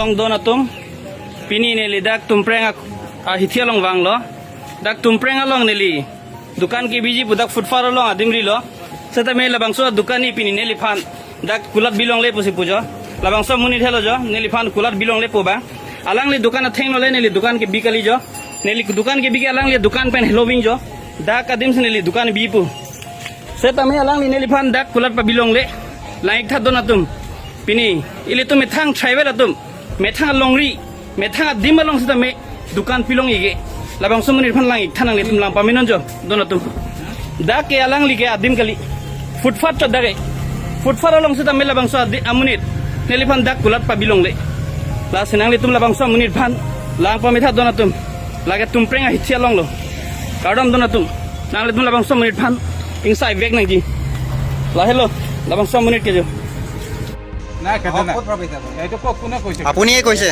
Along don atum pini neli dak tumpreng a hithia long wang lo dak tumpreng along neli dukan ki biji pudak footfall along adim ri lo seta me labang so dukan ni pini neli phan dak kulat bilong le pusi pujo labang so muni thelo jo neli phan kulat bilong le poba alang le dukan theng no le neli dukan ki bikali jo neli dukan ki biki alang le dukan pen helowing jo dak adim se neli dukan bi pu seta me alang le neli phan dak kulat pa bilong le laik tha don atum pini ili tu methang tribal atum methang longri methang dim along sita me dukan pilong ige labang sumuni phan lang ik thanang le tum lang paminon jo don atum dak ke alang li ke adim kali footpath to dage footpath along sita me labang so amunit neli phan dak kulat pa bilong le la senang le tum labang so amunit phan lang pa metha don atum lage tum prenga hitsia long lo kardom don atum nang le tum labang so amunit phan ingsa vek nang ji la hello labang so amunit ke jo. নাই খেদা নাই। এইটো কওক, কোনে কৈছে? আপুনিয়ে কৈছে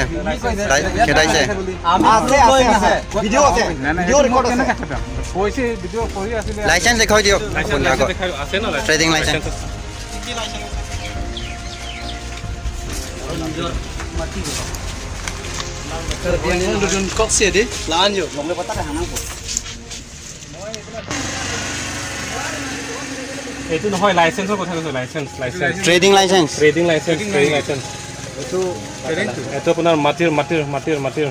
খেদাইছে। আছে আছে আছে, ভিডিঅ' আছে। নাই নাই। ভিডিঅ' সেইটো মই ৰেকৰ্ড আছে। কেনেকৈ খেদাম? কৈছে, ভিডিঅ' কৰি আছিলে। লাইচেঞ্চ দেখুৱাই দিয়ক আপুনি আগত। আছে ন? Trading licence. এইটো নহয়, লাইচেঞ্চৰ কথা কৈছোঁ, licence licence. Trading licence. Trading licence, trading licence. এইটো আপোনাৰ মাটিৰ মাটিৰ মাটিৰ মাটিৰ।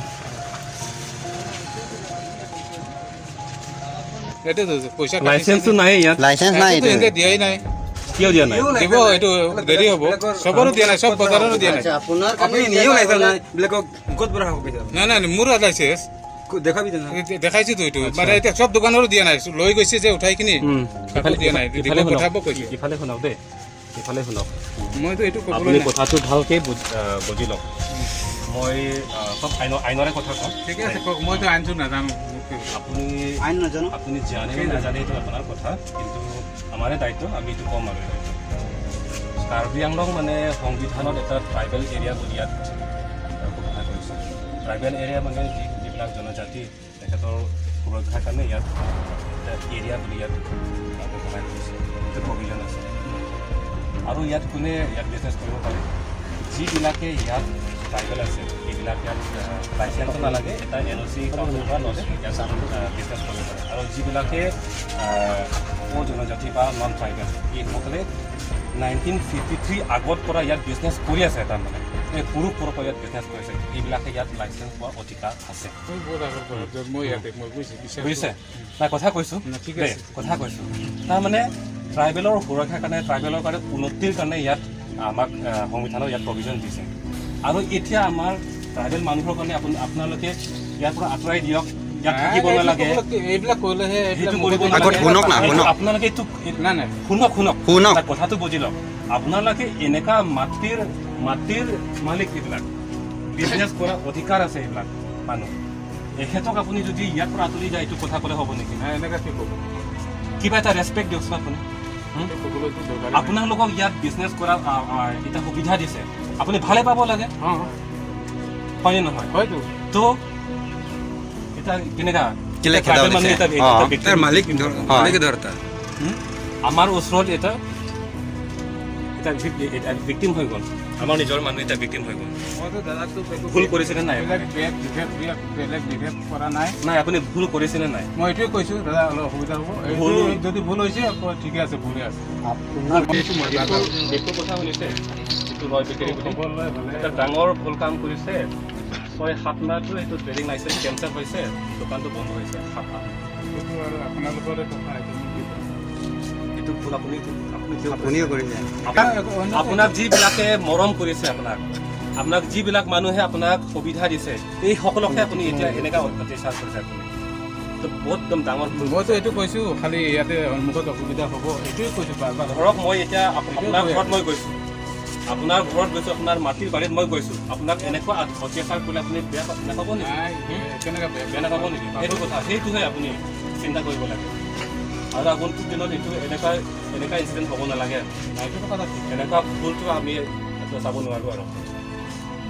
এইটো পইচা। লাইচেঞ্চটো নাই ইয়াত। লাইচেঞ্চ নাই এইটো। এইটো দিয়াই নাই। কিয় দিয়া নাই? দিব, এইটো দেৰি হ'ব। চবৰো দিয়া নাই, চব বজাৰৰো দিয়া নাই। আপুনি নিও লাইচেঞ্চ নাই, বেলেগক ক'ত পৰা হ'ব পইচা? নাই নাই, মোৰো লাইচেঞ্চ। দেখাবি তেনে। দেখাইছোতো এইটো। মানে এতিয়া চব দোকানৰো দিয়া নাই, লৈ গৈছে যে উঠাই কিনি। কাকো দিয়া নাই, দিব ইফালে শুনক। পঠাব কৈছে। ইফালে শুনক দেই, ইফালে শুনক। মইতো এইটো ক'বলৈ আপুনি নাই। কথাটো ভালকে বুজি লওক। মই চব আইনৰে কথা কম। ঠিকে আছে, কওক। মইতো আইনটো নাজানো। আপুনি আইন নাজানো। আপুনি জানে নে নাজানে সেইটো আপোনাৰ কথা, কিন্তু আমাৰে দায়িত্ব, আমি এইটো ক'ম। আৰু কাৰ্বি আংলং মানে সংবিধানত এটা ট্ৰাইবেল এৰিয়া বুলি ইয়াত ঘোষণা কৰিছে। ট্ৰাইবেল এৰিয়া মানে যিবিলাক জনজাতি, তেখেতৰ সুৰক্ষাৰ কাৰণে ইয়াত এটা এৰিয়া বুলি ইয়াত ঘোষণা কৰিছে। এইটো প্ৰভিজন আছে। আৰু ইয়াত কোনে ইয়াত বিজনেছ কৰিব পাৰে? যিবিলাকে ইয়াত ট্ৰাইবেল আছে, সেইবিলাক ইয়াত লাইচেঞ্চো নালাগে, এটা এনঅ'চি কাউন্সিলৰ পৰা ল'লে ইয়াত বিজনেছ কৰিব পাৰে। আৰু যিবিলাকে অজনজাতি বা নন ট্ৰাইবেল, এইসকলে 1953 আগত পৰা ইয়াত বিজনেছ কৰি আছে, তাৰমানে এই পুৰুষ পৰা ইয়াত বিজনেছ কৰিছে, এইবিলাকে ইয়াত লাইচেঞ্চ পোৱাৰ অধিকাৰ আছে। মই বহুত আগৰ পৰা জন্ম ইয়াতে, মই বুজিছোঁ, বিশ্বাস। বুজিছে নাই কথা কৈছোঁ? না, ঠিক দেই, আছে। কথা কৈছোঁ, তাৰমানে ট্ৰাইবেলৰ সুৰক্ষাৰ কাৰণে, ট্ৰাইবেলৰ কাৰণে, উন্নতিৰ কাৰণে ইয়াত আমাক সংবিধানত ইয়াত প্ৰভিজন দিছে। আৰু এতিয়া আমাৰ ট্ৰাইবেল মানুহৰ কাৰণে আপোনালোকে ইয়াৰ পৰা আঁতৰাই দিয়ক, ইয়াত থাকিব নাই, নালাগে। এইবিলাক কৰিলেহে সেইটো এইবিলাক কৰিব মুখতে- আগত নালাগে। শুনক না, এইটো শুনক। আপোনালোকে এইটো নাই নাই। শুনক শুনক। শুনক। নাই, কথাটো বুজি লওক। আপোনালোকে এনেকা মাটিৰ মালিক, এইবিলাক বিজনেছ কৰাৰ অধিকাৰ আছে এইবিলাক মানুহ। এখেতক আপুনি যদি ইয়াৰ পৰা আঁতৰি যায়, এইটো কথা ক'লে হ'ব নেকি? নাই, এনেকা কি ক'ব? কিবা এটা ৰেচপেক্ট দিয়কচোন আপুনি। এইটো ক'বলৈতো দৰকাৰেই নাই। আপোনালোকক ইয়াত বিজনেছ কৰা এটা সুবিধা দিছে, আপুনি ভালে পাব লাগে। হয়নে নহয়? হয়তো। তো এটা কেনেকা কেলে এটা tribal খেদাও মানুহ দিছে? এটা এটা victim। মালিক মালিক ধৰতা। আমাৰ ওচৰত এটা এটা ভিক্টিম হৈ গ'ল, আমাৰ নিজৰ মানুহ এটা ভিক্টিম হৈ গ'ল। মইতো দাদাকতো একো ভুল কৰিছেনে নাই? বেলেগ বেলেগ বিভেদ বেলেগ বিভেদ কৰা নাই। নাই, আপুনি ভুল কৰিছেনে নাই? মই এইটোৱে কৈছোঁ দাদা, অলপ অসুবিধা হ'ব। এইটো যদি ভুল হৈছে আকৌ ঠিকে আছে, ভুলে আছে। এইটো কথা শুনিছে, এইটো ৰয় বেকেৰী বুলি ক'বলৈ হ'লে এটা ডাঙৰ ভুল কাম কৰিছে। 6-7 মাহটো এইটো ট্ৰেডিং লাইচেঞ্চ কেঞ্চেল হৈছে, দোকানটো বন্ধ হৈছে 7-8 মাহ। সেইটো আৰু আপোনালোকৰে কথা, এইটো মই কি ক'ম। এইটো ভুল আপুনি কিয় কৰিছে? আপুনিও কৰিছে। আপোনাক যিবিলাকে মৰম কৰিছে, আপোনাক যিবিলাক মানুহে আপোনাক সুবিধা দিছে, এই সকলকহে আপুনি এতিয়া এনেকা অত্যাচাৰ কৰিছে। আপুনি তো বহুত একদম ডাঙৰ ভুল। মইতো এইটো কৈছোঁ, খালি ইয়াতে সন্মুখত অসুবিধা হ'ব, এইটোৱে কৈছোঁ বাৰ বাৰ। ধৰক মই এতিয়া আপোনাৰ ঘৰত মই গৈছোঁ, আপোনাৰ ঘৰত গৈছোঁ, আপোনাৰ মাটিৰ বাৰীত মই গৈছোঁ, আপোনাক এনেকুৱা অত্যাচাৰ কৰিলে আপুনি বেয়া নাপাব নেকি? নাই, কেনেকৈ বেয়া বেয়া নাপাব নেকি? সেইটো কথা, সেইটোহে আপুনি চিন্তা কৰিব লাগে। আৰু আগন্তুক দিনত এইটো এনেকুৱা ইনচিডেণ্ট হ'ব নালাগে। নাই, এইটো কথা ঠিক। এনেকুৱা ভুলটো আমি এইটো চাব নোৱাৰোঁ। আৰু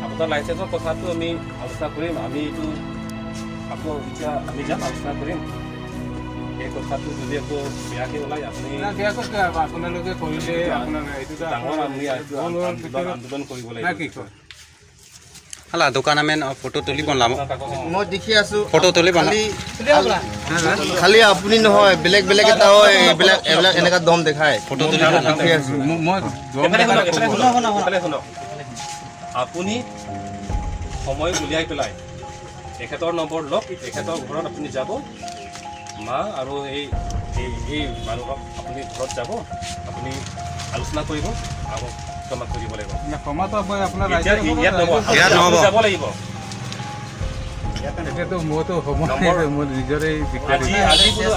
আপোনাৰ লাইচেঞ্চৰ কথাটো আমি আলোচনা কৰিম। আমি এইটো আকৌ এতিয়া আমি যাম, আলোচনা কৰিম এই কথাটো। যদি আকৌ বেয়াকৈ ওলাই আপুনি নাই, বেয়াকৈ কিয় হ'ব? আপোনালোকে কৰিলে আপোনাৰ এইটোতো ডাঙৰ আমি ভুল হোৱাৰ ভিতৰত আন্দোলন কৰিব না লাগিব। কি কয়? হালা দোকান আমেন ফটো তুলি বনাম। মই দেখি আছো ফটো তুলি বনাম। খালি আপুনি নহয়, বেলেগ বেলেগ এটা হয়, এইবিলাক এইবিলাক এনেকা দম দেখায়। ফটো তুলি দেখি আছো মই। শুনক, আপুনি সময় উলিয়াই পেলাই তেখেতৰ নম্বৰ লওক, তেখেতৰ ঘৰত আপুনি যাব, মা আৰু এই এই মানুহক আপুনি ঘৰত যাব, আপুনি আলোচনা কৰিব আৰু ক্ষমা কৰিব লাগিব। ক্ষমাটো আপোনাৰ ইয়াত যাব লাগিব। এতিয়াতো মোৰতো সময় মোৰ নিজৰে।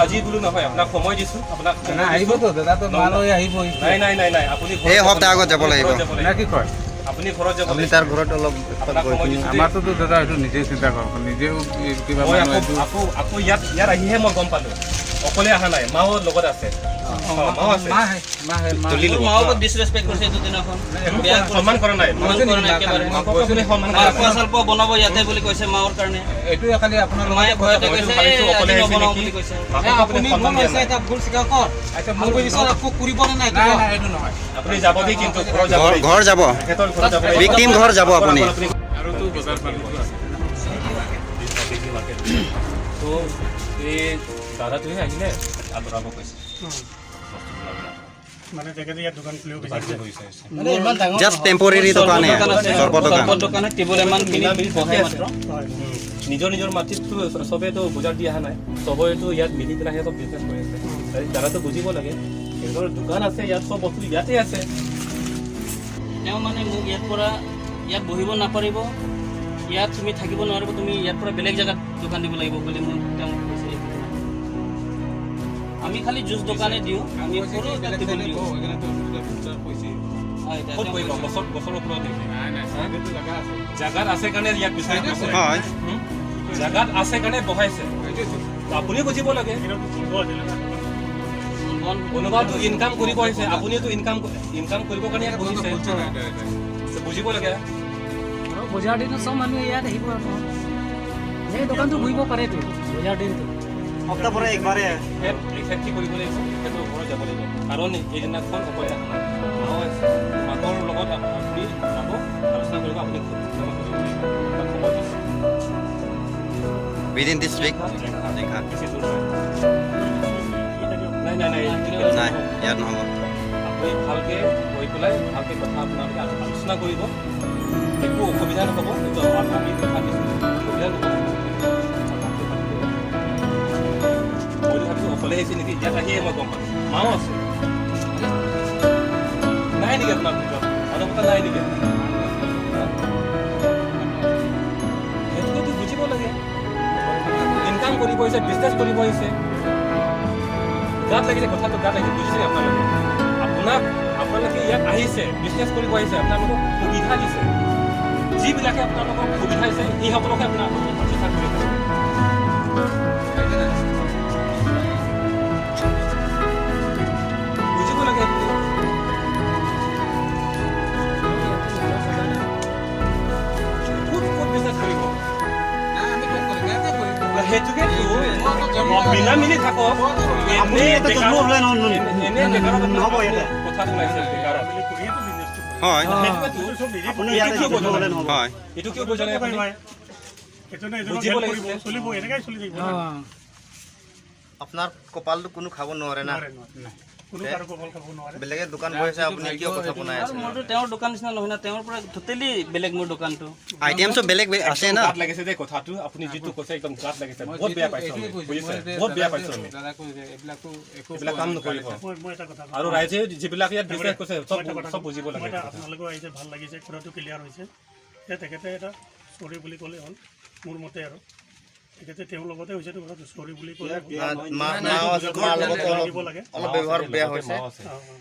আজি বোলো নহয়, আপোনাক সময় দিছোঁ, আপোনাক আহিবতো দাদাটো মা লৈ আহিব। নাই নাই নাই নাই, আপুনি এই সপ্তাহ আগত যাব লাগিব না কি কয়? আপুনি ঘৰত যাব, আপুনি তাৰ ঘৰত অলপ। আমাৰটোতো দাদা এইটো নিজে চিন্তা কৰক, নিজেও কিবা। আকৌ আকৌ ইয়াত ইয়াত আহিহে মই গম পালোঁ, অকলে অহা নাই, মাও লগত আছে। সন্মান কৰা নাই, বনাব ইয়াতে বুলি কৈছে মাৰ কাৰণে। এইটোৱে খালি আপোনাৰ মায়ে ভয়তে কৈছে নবনাও বুলি কৈছে। আপুনি যাব দেই, কিন্তু ঘৰ যাব, ভিকটিম ঘৰ যাব আপুনি। আৰুতো বজাৰ তো এই দাদাটোহে আহিলে আঁতৰাব কৈছে। মানে তেখেতে ইয়াত দোকান খুলিব বিচাৰিছে। জাষ্ট টেম্পৰেৰী দোকান, চৰবত দোকান, টেবুল ইমানখিনি বহাই মাত্ৰ। নিজৰ নিজৰ মাটিততো চবেইতো বজাৰ দি অহা নাই, চবেইতো ইয়াত মিলি পেলাইহে চব বিজনেছ কৰি আছে। দাদাটো বুজিব লাগে, তেখেতৰ দোকান আছে ইয়াত, চব বস্তু ইয়াতে আছে। তেওঁ মানে মোক ইয়াৰ পৰা ইয়াত বহিব নাপাৰিব, ইয়াত তুমি থাকিব নোৱাৰিব, তুমি ইয়াৰ পৰা বেলেগ জেগাত দোকান দিব লাগিব বুলি মোক তেওঁ কৈছে। আমি খালি জুচ দোকানে দিওঁ, আমি সৰু এটা টেবুল দিওঁ। জাগাত আছে কাৰণে ইয়াত বিচাৰি, জাগাত আছে কাৰণে বহাইছে। আপুনিও বুজিব লাগে, কোনোবাটো ইনকাম কৰিব আহিছে, আপুনিওতো ইনকাম ইনকাম কৰিবৰ কাৰণে ইয়াত বহিছে, বুজিব লাগে। বজাৰ দিনটো চব মানুহ ইয়াত আহিব, এই দোকানটো বহিব পাৰেতো বজাৰ দিনটো। সপ্তাহ পৰা একবাৰে এখেত কি কৰিব লাগিব, তেখেতৰ ঘৰত যাব লাগিব। কাৰণ এইদিনাখন অকলে অহা নাই, মাও আছে, মাকৰ লগত আপুনি যাব, আলোচনা কৰিব, আপুনি ক্ষমা কৰিব লাগিব। সময় দিছোঁ। Within this week. বেছি দূৰ নাই। নাই নাই নাই, ইয়াত নহ'ব। আপুনি ভালকৈ গৈ পেলাই ভালকৈ কথা আপোনালোকে আলোচনা কৰিব, একো অসুবিধা নহ'ব। এইটো আমি কথা দিছোঁ, অসুবিধা নহ'ব। মইতো ভাবিছোঁ অকলে আহিছে নেকি, ইয়াত আহিয়ে মই গম পালোঁ মাও আছে। নাই নেকি আপোনাৰ ভিতৰত মানৱতা নাই নেকি? সেইটোতো বুজিব লাগে। ইনকাম কৰিব আহিছে, বিজনেছ কৰিব আহিছে, গাত লাগিছে কথাটো, গাত লাগিছে, বুজিছে আপোনালোকে? আপোনালোকে ইয়াত আহিছে, বিজনেছ কৰিব আহিছে, আপোনালোকক সুবিধা দিছে। যিবিলাকে আপোনালোকক সুবিধা দিছে সেইসকলকে আপোনাক অত্যাচাৰ কৰি আছে। বুজিব লাগে। ক'ত ক'ত বিজনেছ কৰিব সেইটোকে মিলা মিলি থাকক। কথাটো ওলাইছে। হয়, এইটো কিয় বুজা নাই আপুনি? চলিব, এনেকাই চলি থাকিব। আপোনাৰ কপালটো কোনো খাব নোৱাৰে না, বেলেগে দোকান বহিছে, আপুনি কিয় কথা বনাই আছে? মোৰতো তেওঁৰ দোকান নিচিনা নহয় না, তেওঁৰ পৰা টোটেলি বেলেগ মোৰ দোকানটো। আইটেমছো বেলেগ আছে না। গাত লাগিছে দেই কথাটো, আপুনি যিটো কৈছে একদম গাত লাগিছে। বহুত বেয়া পাইছোঁ, বুজিছে? বহুত বেয়া পাইছোঁ আমি। এইবিলাক কাম নকৰিব। আৰু ৰাইজে যিবিলাক ইয়াত বিজনেছ কৰিছে চব বুজিব লাগে। আপোনালোকেও আহিছে, ভাল লাগিছে, কথাটো ক্লিয়াৰ হৈছে। তেখেতে এটা চৰি বুলি ক'লে হ'ল মোৰ মতে, আৰু তেখেতে তেওঁৰ লগতে হৈছে কথাটো চৰি বুলি ক'লে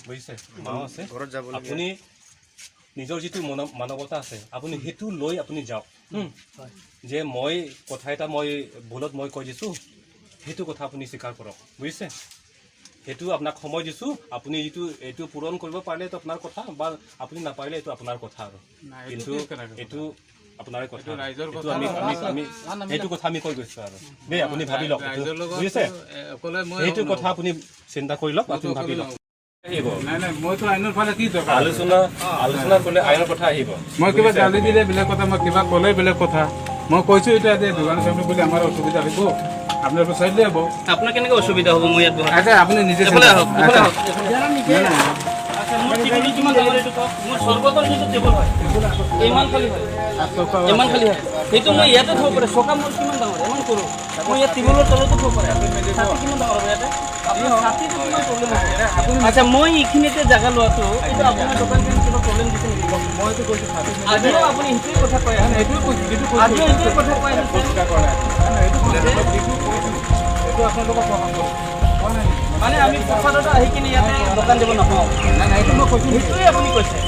বুজিছে? মাও আছে, আপুনি নিজৰ যিটো মানৱতা আছে আপুনি সেইটো লৈ আপুনি যাওক, যে মই কথা এটা মই ভুলত মই কৈ দিছোঁ, সেইটো কথা আপুনি স্বীকাৰ কৰক, বুজিছে? সেইটো আপোনাক সময় দিছোঁ, আপুনি যিটো এইটো পূৰণ কৰিব পাৰিলে এইটো আপোনাৰ কথা, বা আপুনি নাপাৰিলে এইটো আপোনাৰ কথা আৰু। কিন্তু এইটো আপোনাৰে কথা, আমি আমি সেইটো কথা আমি কৈ গৈছোঁ আৰু দেই। আপুনি ভাবি লওক, বুজিছে? সেইটো কথা আপুনি চিন্তা কৰি লওক, আপুনি ভাবি লওক। আহিব। নাই নাই, মইতো আইনৰ ফালে কি দৰকাৰ? আলোচনা কৰিলে আইনৰ কথা আহিব। মই কিবা গালি দিলে বেলেগ কথা, মই কিবা ক'লে বেলেগ কথা। মই কৈছো এতিয়া যে দোকানৰ সামনে বুলি আমাৰ অসুবিধা হ'ব, আপোনালোকৰ চাইড হ'ব। আপোনাৰ কেনেকৈ অসুবিধা হ'ব মই ইয়াত বহা? আচ্ছা, আপুনি নিজে এইফালে আহক, এইফালে আহক। আচ্ছা, মোৰ টেবুলটো কিমান ডাঙৰ এইটো কওক। মোৰ চৰ্বতৰ যোনটো টেবুল হয়, ইমান খালী হয়, ইমান খালী হয়, সেইটো মই ইয়াতে থ'ব পাৰে। চকা মোৰ কিমান ডাঙৰ, ইমান সৰু, মই ইয়াত টেবুলৰ তলতো থ'ব পাৰে। ছাতি কিমান ডাঙৰ হ'ব ইয়াতে? আপোনাৰ ছাতিটো কিমান প্ৰব্লেম হ'ব? আচ্ছা, মই এইখিনিতে জেগা লোৱাটো, এইটো আপোনাৰ দোকানখন কিবা প্ৰব্লেম দিছে নেকি? মইতো কৈছো, আজিও আপুনি সেইটোৱে কথা কৈ আছে। এইটোৱে কৈছো, যিটো কৈছো। আজিও এইটোৱে কথা কৈ আছে। যিটো কৈছো সেইটো আপোনালোকক প্ৰকাশ কৰোঁ। মানে আমি ফুটপাথত আহি কিনে ইয়াতে দোকান দিব নাপাওঁ? নাই নাই, এইটো মই কৈছো। সেইটোৱে আপুনি কৈছে।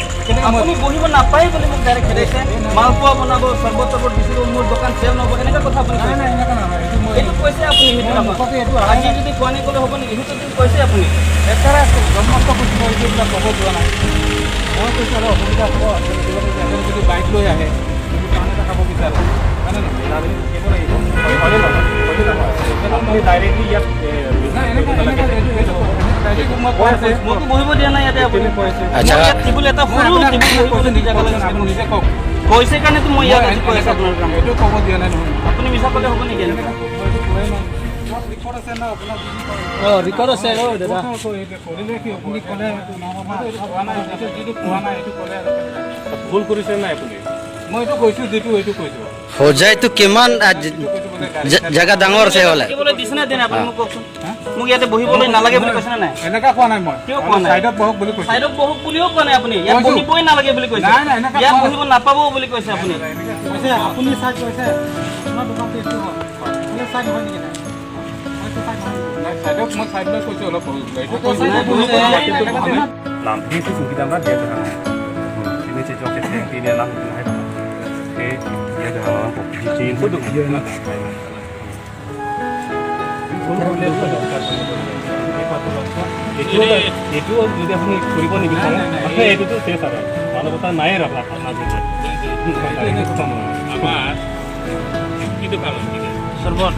আপুনি বহিব নাপায় বুলি মোক ডাইৰেক্ট খেদাইছে। মালপোৱা বনাব, চৰ্বত তৰ্বত বেচিব, মোৰ দোকান চেল নহ'ব, এনেকুৱা কথা আপুনি নাই নাই, এনেকুৱা নহয়। এইটো মই এইটো কৈছে আপুনি, সেইটো মুখতে এইটো আজি যদি কোৱা নাই ক'লে হ'ব নেকি? সেইটো যদি কৈছে আপুনি একেবাৰে জন্মস্থ কৈছোঁ। মই এইটো এইবিলাক ক'ব যোৱা নাই। মই কৈছোঁ অলপ অসুবিধা হ'ব, এজন যদি বাইক লৈ আহে, যদি পাণ এটা খাব বিচাৰে, হয়নে নহয়? থাকিব লাগিব। হয়নে নহয়? হয়নে নহয়? আপুনি ডাইৰেক্টলি ইয়াত মোকতো বহিব দিয়া নাই ইয়াতে আপুনি। আচ্ছা, মই ইয়াত টেবুল এটা সৰু টেবুল বহিবলৈ দি জেগা লাগিছে। আপুনি নিজে কওক। কৈছে কাৰণেতো মই ইয়াত আজি কৈ আছোঁ আপোনাৰ কাৰণে। এইটো ক'ব দিয়া নাই নহয়। আপুনি মিছা ক'লে হ'ব নেকি এনেকুৱা? ৰেকৰ্ড আছে না আপোনাৰ? অঁ, ৰেকৰ্ড আছে। অ দাদা, কৰিলে কি আপুনি ক'লে কোৱা নাই, যিটো কোৱা নাই সেইটো ক'লে। ভুল কৰিছে নাই আপুনি? মই এইটো কৈছোঁ, যিটো এইটো কৈছোঁ। হোজাইটো কিমান জেগা ডাঙৰ আছে হ'লে থাকিবলৈ দিছে নে দিয়া আপুনি মোক কওকচোন। মোক ইয়াতে বহিবলৈ নালাগে বুলি কৈছে নে নাই? এনেকা কোৱা নাই মই। কিয় কোৱা নাই? চাইডত বহক বুলি কৈছে। চাইডত বহক বুলিও কোৱা নাই আপুনি। ইয়াত বহিবই নালাগে বুলি কৈছে। নাই নাই, এনেকা ইয়াত বহিব নাপাব বুলি কৈছে আপুনি। কৈছে আপুনি চাইড কৈছে। আপোনাৰ দোকানটো এইটো হয়, আপুনি চাইড হয় নেকি? নাই, চাইডত মই চাইড লৈ কৈছোঁ, অলপ বহক এইটো কৈছোঁ। Làm thế thì chúng ta đã biết rằng thì mình chỉ cho cái tiền thì làm hay thế giờ là chỉ có được এইটো যদি আপুনি কৰিব নিবিচাৰে, এইটোতো চেচ আৰু মানৱতা নাই আৰু আপোনাৰ আমাৰ কি দোকান? চৰ্বত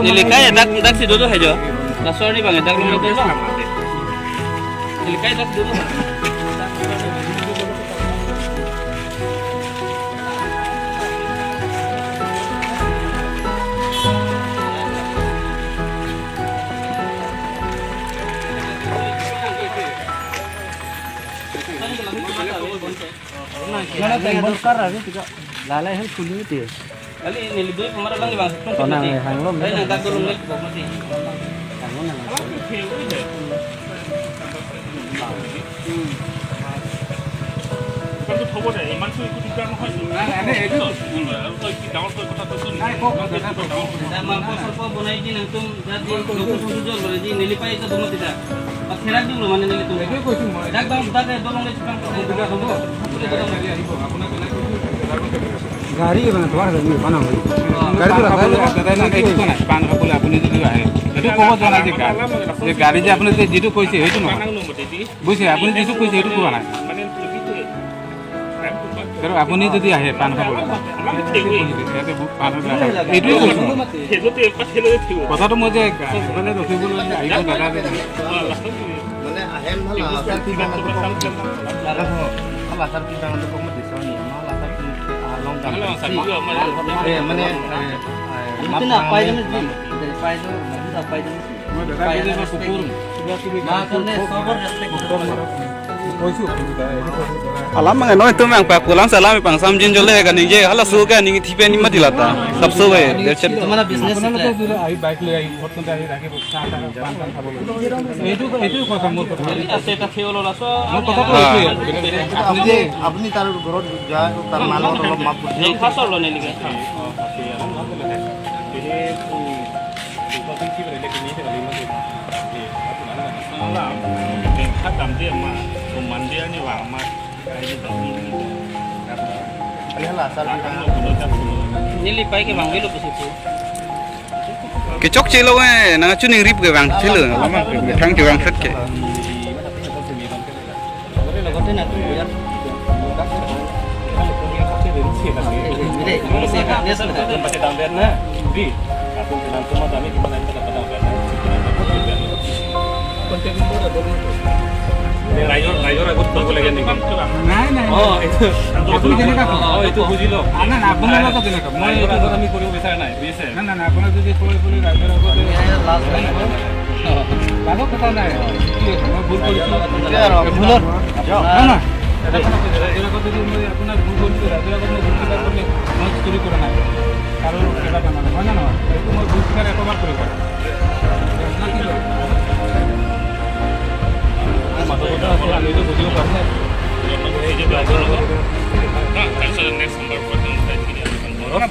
নিলিকাই দাগ দাগ সিদো খাই যাও লাসনি বাঙে দাগ লুম দে নিলিকাই দাগ দিলো। লালাই হ'ল খুলি দিয়ে। Ali nili dui pamara lang bang tung nang hanglom ay nang dag dolong lek mati. মাংস বনাই দি নতুন নতুন সুযোগ বলে দি নেলি পাই তো দুমতি দা থেৰাক দিলো মানে নেলি তুমি এইটোৱে কৈছোঁ মই। দাগ বাং দাগ দলং লে চুকাং অসুবিধা হ'ব, আহিব। আপোনাক এনে কৈছোঁ। গাড়ী মানে তোমাৰ বানা গাড়ীটো দাদাই নাই, এইটো কোৱা নাই। পাণ খাবলৈ আপুনি যদি আহে, সেইটো ক'ব যোৱা নাই যে গাড়ী যে আপুনি যে যিটো কৈছে সেইটো নহয়, বুজিছে? আপুনি যিটো কৈছে সেইটো কোৱা নাই। ধৰক আপুনি যদি আহে পাণ খাবলৈ, ইয়াতে পাণ এইটোৱে কৈছোঁ কথাটো মই যে সেইফালে ৰখিবলৈ আহিব দাদা। মানে আহেন ভাল আচাৰ কি বানাতো আচাৰ কি বানাতো কম দিছ নি আচাৰ কি লং দাম মানে পাই যাম পাই যাম পাই যাম। মই দাদা কুকুৰ কিবা কিবি কৈছোঁ। Alam mga no ito mang pakulam salam pang samjin jole ga ninje hala so ga ning thipe ni matilata sab so ga der chat তোমাৰ বিজনেছ। আপোনালোকে যদি আহি বাইক লৈ আহি ঘৰত আহি ৰাখিব চাহ তাহ পাণ তান খাবলৈ, এইটো এইটোৱে কথা মোৰ কথা। আছে এটা থিয় ল'লা। মোৰ কথাটো এইটোৱে, আপুনি যে আপুনি তাৰ ঘৰত যায়, তাৰ মাৰ লগত অলপ মাপ কৰি দিয়ক। খাচৰ ল নেলিকে Nili pai ke bang lo pesitu. Ke chok chelo eh na chuning rip ke bang chelo lama thang ke bang khat ke লগতে নতুন বজাৰ Pakai damber na, di. Atau dengan semua kami gimana kita dapat damber na. ৰাইজৰ আগত কৰিব লাগে নেকি? নাই নাই, অঁ, এইটো আপুনি কেনেকুৱা? অঁ, এইটো বুজি লওক। নাই নাই, আপোনাৰ লগত কেনেকুৱা মই ৰাইজৰ আগত আমি কৰিব বিচৰা নাই, বুজিছে? নাই নাই নাই, আপোনাক যদি কৈ বুলি ৰাইজৰ আগত লাজৰ কথা নাই। মই ভুল কৰিছোঁ, ভুলত নাই নাই, এটা কথা কৈছোঁ, ৰাইজৰ আগত যদি মই আপোনাক ভুল কৰিছোঁ, ৰাইজৰ আগত মই ভুল স্বীকাৰ কৰিলে মই চুৰি কৰা নাই, কাৰো কিবা বনালে হয় নে নহয়? এইটো মই ভুল স্বীকাৰ এশবাৰ কৰিব পাৰোঁ। আপোনাৰ কি কৰে? মাদকতা আছে, আমিতো বুজিব পাৰোঁ।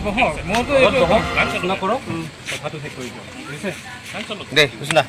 বহক, মোৰতো এইটো বহক, আলোচনা কৰক, কথাটো শেষ কৰি দিয়ক, বুজিছে? দে, বুজিছা।